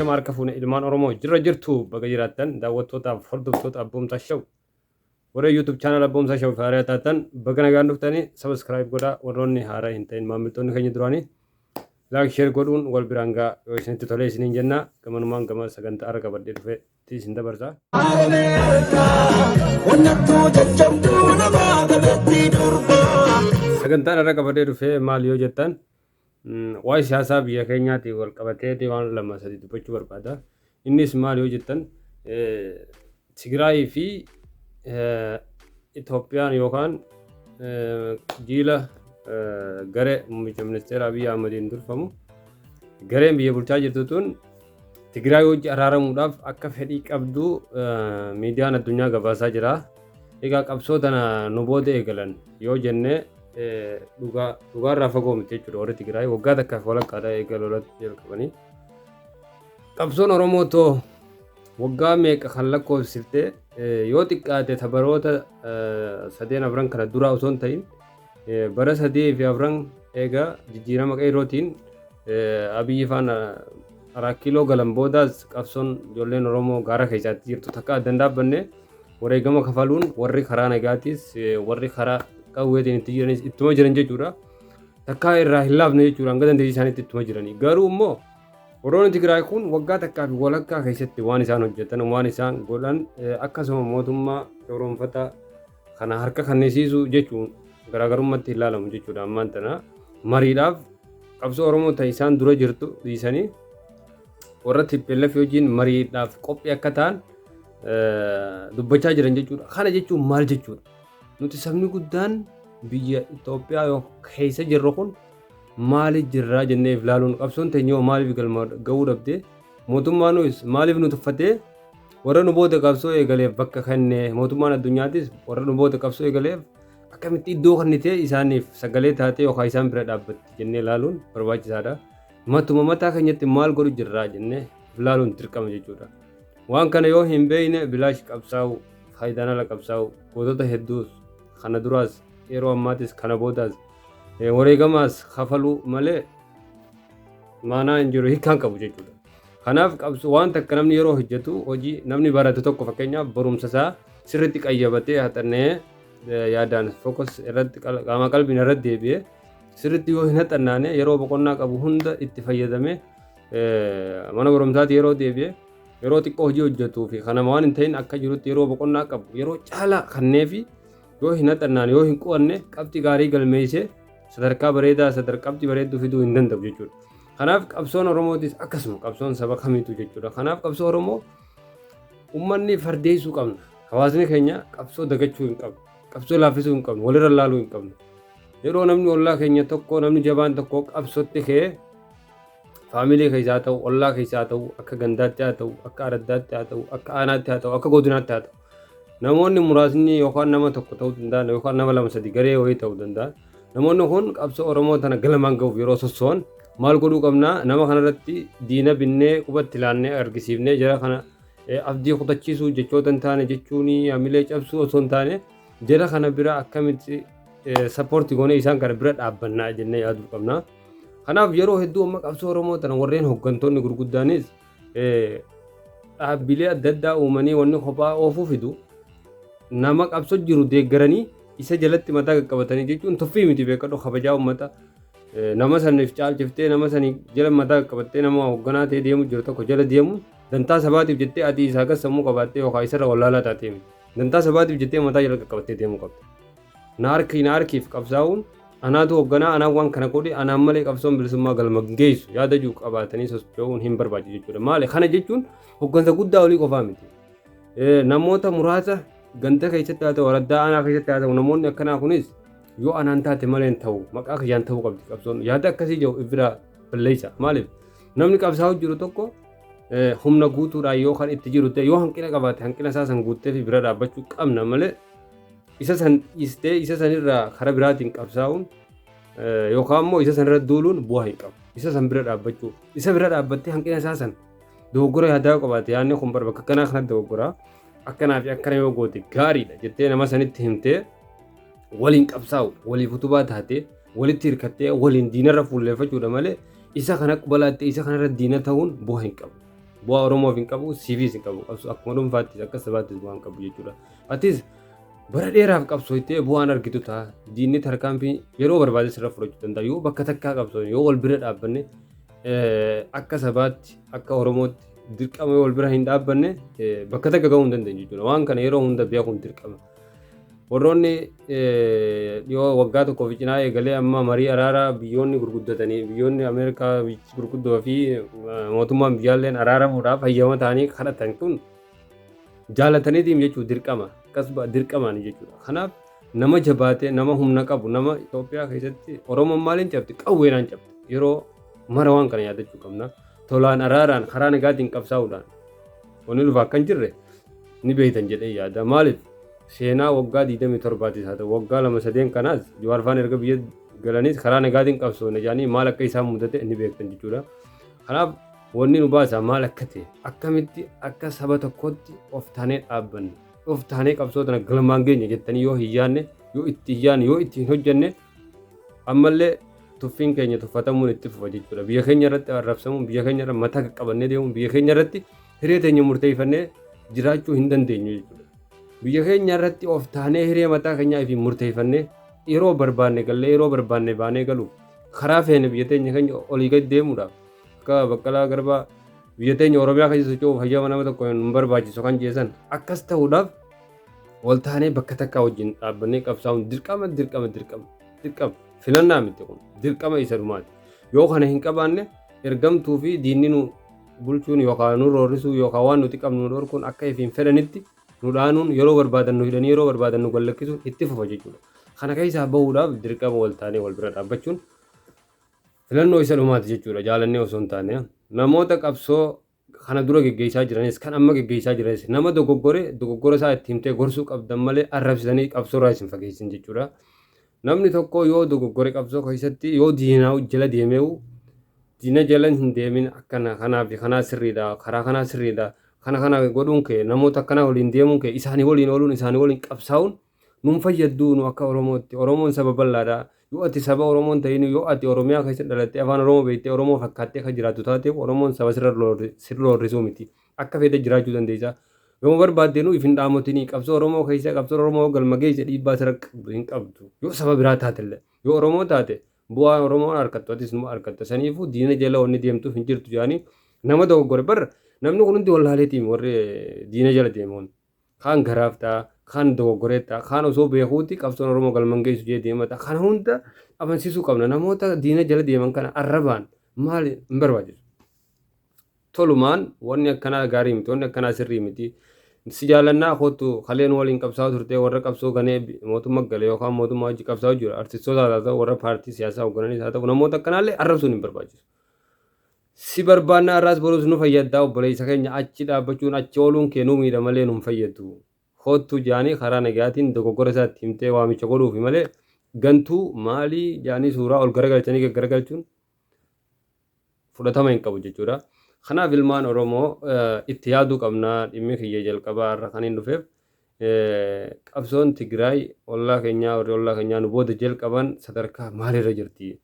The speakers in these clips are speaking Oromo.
Ashama harka fuune ilmaan Oromoo jirra jirtu baga jiraattan daawwattootaaf hordoftoota Abboomsaa Show. Warra YouTube channel Abboomsaa Show haaraa taatan baga nagaan dhuftanii subscribe godhaa warroonni haaraa hin ta'in maamiltoonni keenya duraanii like share godhuun wal biraan ga'a yoo isinitti tolee isiniin jenna gamanumaan gama sagantaa har'a qabadhee dhufeetti isin dabarsa. Sagantaan har'a qabadhee dhufee maal yoo jettan Waa'ee siyaasaa biyya keenyaatiin wal qabatee waan lama sadi dubbachuu barbaada. Innis maal yoo jettan Tigraayii fi Itoophiyaan yookaan jiila garee muummicha ministeera Abiy Ahmediin durfamu gareen biyya bulchaa jirtu tun Tigraay wajji araaramuudhaaf akka fedhii qabdu miidiyaan addunyaa gabaasaa jira. Egaa qabsoo tana nu booda eegalan yoo jenne dhugaa dhugaarraa fagoo miti jechuudha warri Tigraay waggaa takkaaf walakkaadha eega lolatti jalqabanii. Qabsoon Oromoo too waggaa meeqa kan lakkoofsifte yoo xiqqaate ta baroota sadeen afran kana duraa osoo hin ta'in bara sadii fi afran eega jijjiirama qeerrootiin Abiyyi faana Araa Kiiloo galan boodaas qabsoon ijoolleen Oromoo gaara keessaatti jirtu takka adda hin dhaabbanne. Wareegama kafaluun warri karaa nagaatiis warri karaa qawweetiin itti jiranis ittuma jiran jechuudha. Takkaa irraa hin laafne jechuudha hanga dandeettii isaaniitti ittuma jiranii. Garuu immoo warroonni Tigraay kun waggaa takkaa fi walakkaa keessatti waan isaan hojjetan waan isaan godhan akkasuma mootummaa gabroonfataa kana harka kennisiisuu jechuun garaagarummaatti hin laalamu jechuudha ammaan tana mariidhaaf qabsoo Oromoo ta'e isaan dura jirtu dhiisanii warra TPLF wajjin mariidhaaf qophii akka ta'an dubbachaa jiran jechuudha. Kana jechuun maal jechuudha? Nuti sabni guddaan biyya Itoophiyaa yoo keessa jirru kun maaliif jirraa jennee if ilaaluun qabsoon teenya hoo maaliif galma ga'uu dhabdee mootummaanuus maaliif nu tuffatee warra nu booda qabsoo eegaleef bakka kenne mootummaan addunyaatis warra nu booda qabsoo eegaleef akkamitti iddoo kennitee isaaniif sagalee taatee yookaan isaan bira dhaabbatti jennee ilaaluun barbaachisaadha. Matuma mataa keenyatti maal godhu jirraa jennee if ilaaluun dirqama jechuudha. Waan kana yoo hin beekne bilaash qabsaa'u, faayidaan ala qabsaa'u, gootota hedduus kana duraas yeroo ammaatis kana boodaas wareegamaas kafaluu malee maanaa hin jiru hiikkaan qabu jechuudha. Kanaaf qabsoo waan takka namni yeroo hojjetu hojii namni barate tokko fakkeenyaaf barumsa isaa sirriitti qayyabatee haxannee yaadaan focus irratti qaama qalbiin irratti deebi'ee sirriitti yoo hin haxannaane yeroo boqonnaa qabu hunda itti fayyadamee mana barumsaatti yeroo deebi'e yeroo xiqqoo hojii hojjetuu fi kanama waan hin ta'in akka jirutti yeroo boqonnaa qabu yeroo caalaa kanneefi yoo hin haxannaane yoo hin qo'anne qabxii gaarii galmeessee sadarkaa bareedaa sadarkaa qabxii bareedduu fiduu hin danda'u jechuudha. Kanaaf qabsoon Oromootis akkasuma qabsoon saba kamiitu jechuudha. Kanaaf qabsoo Oromoo uummanni fardeessuu qabna. Hawaasni keenya qabsoo dagachuu hin qabnu. Qabsoo laaffisuu hin qabnu. Walirra laaluu hin qabnu. Yeroo namni ollaa keenya tokko namni jabaan tokko qabsootti ka'ee faamilii keessa haa ta'u, ollaa keessa haa ta'u, akka gandaatti haa ta'u, akka araddaatti haa ta'u, akka aanaatti haa ta'u, akka godinaatti haa ta'u. Namoonni muraasni yookaan nama tokko ta'uu danda'an yookaan nama lama sadi garee wayii ta'uu danda'an. Namoonni kun qabsoo Oromoo tana galmaan ga'uuf yeroo sosso'an maal godhuu qabna? Nama kanarratti diina binnee qubatti laannee argisiifnee jara kana abdii kutachiisuu jechoota hin taane jechuun hamilee cabsuu osoo hin taane jara kana bira akkamitti sappoortii goonee isaan kana bira dhaabbannaa jennee yaaduu qabna. Kanaaf yeroo hedduu amma qabsoo Oromoo tana warreen hooggantoonni gurguddaanis dhaabbilee adda addaa uumanii wanni kophaa oofuu fidu nama qabsoo jiru deeggaranii isa jalatti mataa qaqqabatanii jechuun tuffii miti beekadhu kabajaa uummata nama saniif caalchiftee nama sanii jala mataa qaqqabattee nama hoogganaa ta'ee deemu jiru tokko jala deemu dantaa sabaatiif jettee ati isaa gad sammuu qabaattee yookaan isarra wallaalaa taatee miti. Dantaa sabaatiif jettee mataa jala qaqqabattee deemuu qabda. Na harki na harkiif qabsaa'uun anaatu hoogganaa anaan waan kana godhe anaan malee qabsoon bilisummaa galma hin geessu yaada jiru qabaatanii socho'uun hin barbaachisu jechuudha. Maali kana jechuun hooggansa guddaa olii qofaa miti. Namoota muraasa ganda keessatti haa ta'u araddaa aanaa keessatti haa ta'u namoonni akkanaa kunis yoo anaan taate malee hin ta'u maqaa kiyyaan ta'uu qabdi qabsoon yaada akkasii jiru if biraa balleessa. Maaliif namni qabsaa'u jiru tokko humna guutuudhaan yoo kan itti jiru ta'e yoo hanqina qabaate hanqina isaa san guuttee fi bira dhaabbachuu qabna malee isa san dhiistee isa sanirraa karaa biraatiin qabsaa'uun yookaan immoo isa sanirra duuluun bu'aa hin qabu. Isa san bira dhaabbachuu isa bira dhaabbattee hanqina isaa san dogoggora yaadaa yoo qabaate yaadni kun bara bakka akkanaa kanatti dogoggora akkanaa fi akkana yoo goote gaariidha jettee nama sanitti himtee waliin qabsaa'u waliif utubaa taatee walitti hirkattee waliin diinarra fuulleeffachuudha malee isa kana qubalaattee isa kanarra diina ta'uun bu'aa hin qabu. Bu'aa Oromoof hin qabu, siifiis hin qabu. Qabsoo akkuma dhuunfaattis akka sabaattis bu'aa hin qabu jechuudha. Atis bara dheeraaf qabsooftee bu'aan argitu ta'a. Diinni tarkaanfii yeroo barbaade sirra fudhachuu danda'a. Yoo bakka takkaa qabsoofne, yoo wal bira dhaabbanne, akka sabaatti, akka Oromootti dirqama yoo wal bira hin dhaabbanne, bakka takka gahuu hin dandeenyu jechuudha. Waan kana yeroo hunda beekuun dirqama. Warroonni dhiyoo waggaa tokkoo fi cinaa eegalee amma marii araaraa biyyoonni gurguddatanii, biyyoonni Ameerikaa gurguddoo fi mootummaan biyyaalleen araaramuudhaaf hayyama ta'anii kadhatan kun jaalataniitiin jechuun dirqama, akkasuma dirqamaan jechuudha. Kanaaf nama jabaatee, nama humna qabu, nama Itoophiyaa keessatti Oromoon maaliin cabdi? Qawweenaan cabdi. Yeroo mara waan kana yaadachuu qabna. Tolaan, araaraan, karaa nagaatiin qabsaa'uudhaan wanni dhufa akka hin jirre ni beektan jedhee yaada. Maaliif, seenaa waggaa 27tis haa ta'u, waggaa lama sadeen kanaas, Jawaar faan erga biyya galaniis karaa nagaatiin qabsoone jedhanii maal akka isaan mudate ni beektan jechuudha. Kanaaf wanni nu baasa maal akka ta'e, akkamitti akka saba tokkotti of taanee dhaabbanne, of taanee qabsoo tana galmaan geenya jettanii yoo hin yaadne, yoo itti hin yaadne, yoo itti hin hojjenne, ammallee tuffiin keenya tuffatamuun itti fufa jechuudha. Biyya keenya irratti arrabsamuun, biyya keenya irra mataa qaqqabannee deemuun, biyya keenya irratti hiree teenya murteeffannee jiraachuu hin dandeenyu jechuudha. Biyya keenya irratti of taanee, hiree mataa keenyaa fi murteeffannee, yeroo barbaanne gallee, yeroo barbaanne baanee galuuf, karaa feene biyya teenya keenya olii gadi deemuudhaaf, akka Baqqalaa Garbaa biyya teenya Oromiyaa keessa socho'uuf hayyama nama tokko hin barbaachisu kan jeesan, akkas ta'uudhaaf wal taanee bakka takkaa wajjin dhaabbannee qabsaa'uun dirqama, dirqama, dirqama, dirqama. Filannaa miti, kun dirqama isa dhumaati. Yoo kana hin qabaanne, ergamtuu fi diinni nu bulchuun yookaan nu roorrisuu yookaan waan nuti qabnu nu dhorkuun, akka ifiin fedhanitti nu dhaanuun, yeroo barbaadan nu hidhanii, yeroo barbaadan nu gallakkisuun itti fufa jechuudha. Kana keessaa bahuudhaaf dirqama wal taanee wal bira dhaabbachuun filannoo isa dhumaati jechuudha, jaalannee osoo hin taane. Namoota qabsoo kana dura geggeessaa jiranis, kan amma geggeessaa jiranis, nama dogoggore dogoggora isaa itti himtee gorsuu qabdan malee arrabsitanii qabsoo irraa isin fageessin jechuudha. Namni tokko yoo dogoggore, qabsoo keessatti yoo diinaa jala deemeewu, diina jala hin deemin, akkana kanaa fi kanaa sirriidha, karaa kanaa sirriidha, kana kana godhuun kee, namoota akkanaa waliin deemuun kee, isaanii waliin ooluun, isaanii waliin qabsaa'uun nun fayyaddu. Nu akka Oromootti, Oromoon saba bal'aadha. Yoo ati saba Oromoon ta'in, yoo ati Oromiyaa keessa dhalattee, afaan Oromoo beektee, Oromoo fakkaattee kan jiraattu taateef, Oromoon saba sirra roorrisuu miti. Akka feete jiraachuu dandeessa. Gama barbaaddeenuu if hin dhaamotinii. Qabsoo Oromoo keessa, qabsoo Oromoo galma geesse dhiibbaa sirra qabdu hin qabdu. Yoo saba biraa taatellee, yoo Oromoo taate, bu'aa Oromoon argattu atis numa argatta. Saniifuu diina jala wanni deemtuuf hin jirtu jedhanii nama dogoggore bar namni kun hundi wallaaleetiin warri diina jala deemuun. Kaan garaaf ta'a, kaan dogoggoree ta'a, kaan osoo beekuuti qabsoon Oromoo galman geessu jee deema ta'a. Kana hunda amansiisuu qabna. Namoota diina jala deeman kana arrabaan maali hin barbaachisu. Tolumaan wanni akkanaa gaarii miti, wanni akkanaa sirrii miti. Si jaallannaa, kootu, kaleen waliin qabsaa'u turte, warra qabsoo ganee mootummaa gale yookaan mootummaa hojii qabsaa'u jiru, artistoota haa ta'u, warra paartii siyaasaa hooggananis haa ta'u, namoota akkanaallee arrabsuun hin barbaachisu. Si barbaannaa, irraas boruus nu fayyaddaa, obboleessa keenya, achi dhaabbachuun, achi ooluun kee nu miidha malee nu hin fayyadu. Koottuu jaanii karaa nagaatiin dogoggora isaatti himtee waamicha godhuufi malee, gantuu maalii jaanii suuraa ol garagalchanii gaggaragalchuun fudhatama hin qabu jechuudha. Kanaaf ilmaan Oromoo itti yaaduu qabna. Dhimmi kiyya jalqabaa irra kan hin dhufeef, qabsoon Tigraay ollaa keenyaa, warri ollaa keenyaa nu booda jalqaban, sadarkaa maalirra jirti?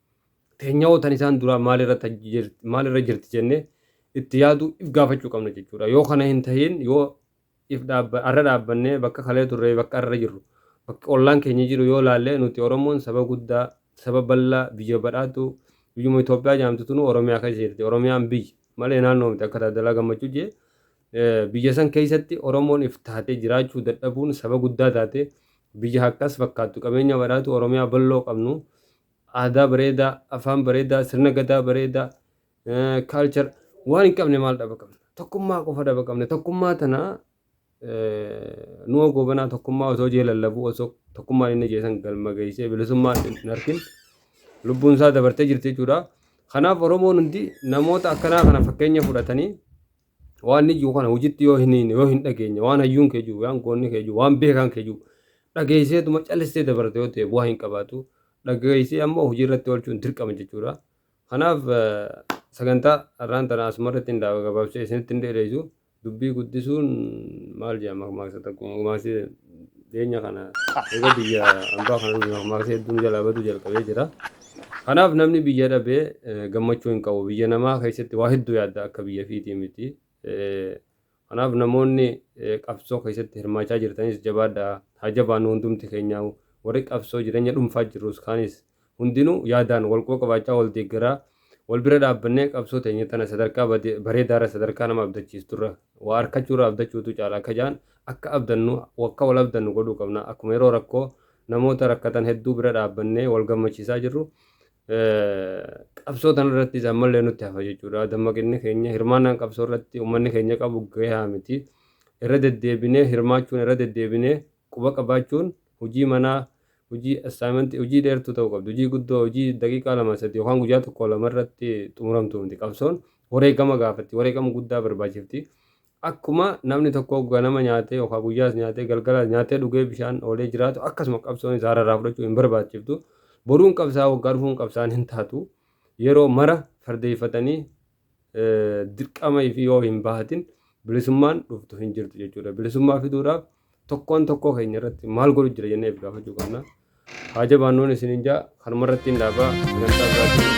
Teenyawoo tan isaan duraa maalirra jirti jennee itti yaaduu, if gaafachuu qabna jechuudha. Yoo kana hin tahin, yoo if dhaabba arra dhaabbannee bakka kalee turre, bakka arra jirru, bakka ollaan keenya jiru yoo laalle, nuti Oromoon saba guddaa, saba bal'aa, biyya badhaatu, biyyuma Itoophiyaa jedhamtu tunu Oromiyaa keessa jirti. Oromiyaan biyya malee naannoo miti akka Taaddalaa Gammachuu jee. Biyya san keessatti Oromoon if taatee jiraachuu dadhabuun, saba guddaa taate, biyya akkas fakkaattu, qabeenya badhaatu, Oromiyaa bal'oo qabnu, aadaa bareedaa, afaan bareedaa, sirna gadaa bareedaa, culture waan hin qabne maal dhaba qabna? Tokkummaa qofa dhaba qabne. Tokkummaa tana nu'a Goobanaa tokkummaa osoo jee lallabuu, osoo tokkummaan inni jeesan galma geessee bilisummaan hin argin lubbuun isaa dabartee jirti jechuudha. Kanaaf Oromoon hundi namoota akkanaa kana fakkeenya fudhatanii, waan inni jiru kana hojiitti yoo hin dhageenye, waan hayyuun kee jiru, waan goonni kee jiru, waan beekaan kee jiru dhageesseetuma callistee dabarte yoo ta'e, bu'aa hin qabaatu. Dhageessee ammoo hojii irratti oolchuun dirqama jechuudha. Kanaaf sagantaa har'aan tana asumarratti hin dhaaba, gabaabsee isinitti hin dheeressu. Dubbii guddisuun maal jedhama, makmaaksa tokko, makmaaksi dhiyeenya kana eega biyya hambaa kana dhufe makmaaksi hedduun jalaa baduu jalqabee jira. Kanaaf namni biyya dhabee gammachuu hin qabu. Biyya namaa keessatti waa hedduu yaadda, akka biyya fiitii miti. Kanaaf namoonni qabsoo keessatti hirmaachaa jirtanis jabaadhaa. Haa jabaannu hundumti keenyaa, warri qabsoo jireenya dhuunfaa jirrus kaanis hundinuu yaadaan wal quba qabaachaa, wal deeggaraa, wal bira dhaabbannee qabsoo teenya tana sadarkaa bareedaarra, sadarkaa nama abdachiisturra, waa harkachuurra abdachuutu caala akka jaan akka abdannu, akka wal abdannu godhuu qabna. Akkuma yeroo rakkoo namoota rakkatan hedduu bira dhaabbannee wal gammachiisaa jirru, qabsoo tana irrattis ammallee nutti hafa jechuudha. Dammaqinni keenya, hirmaannaan qabsoo irratti uummanni keenya qabu gahaa miti. Irra deddeebinee hirmaachuun, irra deddeebinee quba qabaachuun hojii manaa, hojii assignment, hojii dheertuu ta'uu qabdi. Hojii guddoo, hojii daqiiqaa 2, 3 yookaan guyyaa 1, 2 irratti xumuramtu miti. Qabsoon wareegama gaafatti, wareegama guddaa barbaachifti. Akkuma namni tokko ganama nyaatee yookaan guyyaas nyaatee, galgalas nyaatee, dhugee, bishaan oolee jiraatu, akkasuma qabsoon isaa irraa fudhachuu hin barbaachiftu. Boruun qabsaa, waggaa dhufuun qabsaan hin taatu. Yeroo mara fardeeffatanii dirqama fi yoo hin bahatin bilisummaan dhuftu hin jirtu jechuudha. Bilisummaa fiduudhaaf tokkoon tokkoo keenya irratti maal godhu jira jennee if gaafachuu qabna. Haa jabaannuun isiniin jaa, kanuma irratti hin dhaabaa, sagantaa biraatiin.